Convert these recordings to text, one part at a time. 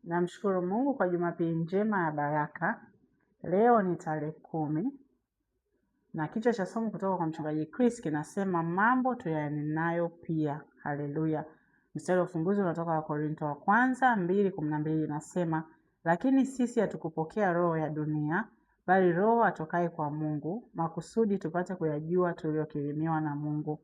Namshukuru Mungu kwa Jumapili njema ya baraka. Leo ni tarehe 10 na kichwa cha somo kutoka kwa Mchungaji Chris kinasema mambo tuyanenayo pia. Haleluya. Mstari wa ufunguzi unatoka Wakorinto wa kwanza 2:12 inasema, lakini sisi hatukupokea roho ya dunia, bali roho atokaye kwa Mungu, makusudi tupate kuyajua tuliyokirimiwa na Mungu.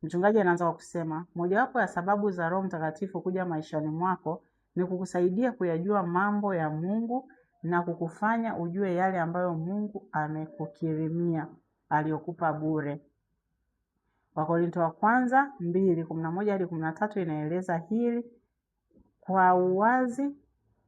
Mchungaji anaanza kwa kusema, mojawapo ya sababu za Roho Mtakatifu kuja maishani mwako ni kukusaidia kuyajua mambo ya Mungu na kukufanya ujue yale ambayo Mungu amekukirimia aliyokupa bure. Wakorinto wa kwanza 2:11 hadi 13 inaeleza hili kwa uwazi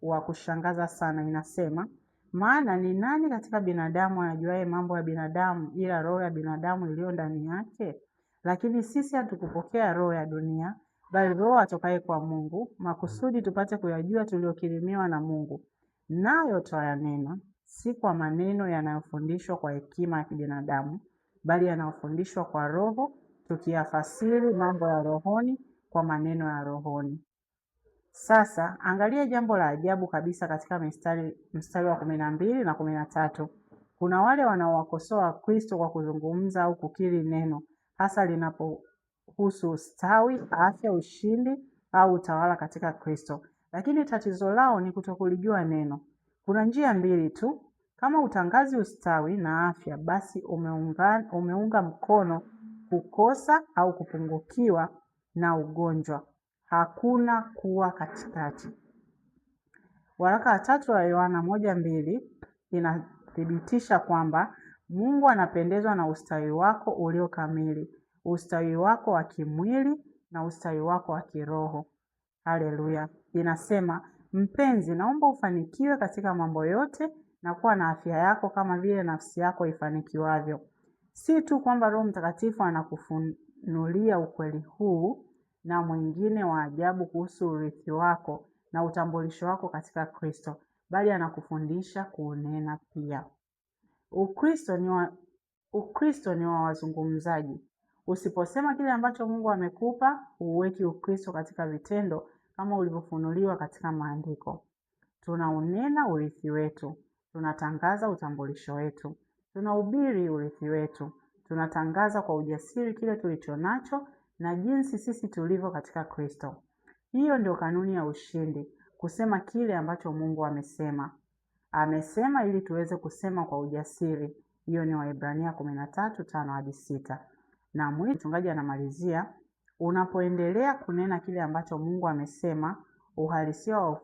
wa kushangaza sana. Inasema, maana ni nani katika binadamu anajuaye mambo ya binadamu ila roho ya binadamu iliyo ndani yake? Lakini sisi hatukupokea roho ya dunia, bali roho atokaye kwa Mungu, makusudi tupate kuyajua tuliyokirimiwa na Mungu. Nayo twayanena, si kwa maneno yanayofundishwa kwa hekima ya kibinadamu, bali yanayofundishwa kwa Roho, tukiyafasiri mambo ya rohoni kwa maneno ya rohoni. Sasa angalia jambo la ajabu kabisa katika mstari wa 12 na 13. Kuna wale wanaowakosoa Wakristo kwa kuzungumza au kukiri neno, hasa linapohusu ustawi, afya, ushindi au utawala katika Kristo. Lakini tatizo lao ni kutokulijua neno. Kuna njia mbili tu. Kama utangazi ustawi na afya, basi umeunga mkono kukosa au kupungukiwa na ugonjwa. Hakuna kuwa katikati. Waraka wa tatu wa Yohana 1:2 inathibitisha kwamba Mungu anapendezwa na ustawi wako ulio kamili, ustawi wako wa kimwili na ustawi wako wa kiroho. Haleluya. Inasema, mpenzi, naomba ufanikiwe katika mambo yote na kuwa na afya yako kama vile nafsi yako ifanikiwavyo. Si tu kwamba Roho Mtakatifu anakufunulia ukweli huu na mwingine wa ajabu kuhusu urithi wako na utambulisho wako katika Kristo, bali anakufundisha kuunena pia. Ukristo ni wa wazungumzaji. Usiposema kile ambacho Mungu amekupa, huuweki Ukristo katika vitendo kama ulivyofunuliwa katika maandiko. Tunaunena urithi wetu, tunatangaza utambulisho wetu, tunahubiri urithi wetu, tunatangaza kwa ujasiri kile tulicho nacho na jinsi sisi tulivyo katika Kristo. Hiyo ndio kanuni ya ushindi, kusema kile ambacho Mungu amesema. Amesema ili tuweze kusema kwa ujasiri. Hiyo ni Waebrania 13:5 hadi 6. Na mwisho mchungaji anamalizia, unapoendelea kunena kile ambacho Mungu amesema, uhalisia wa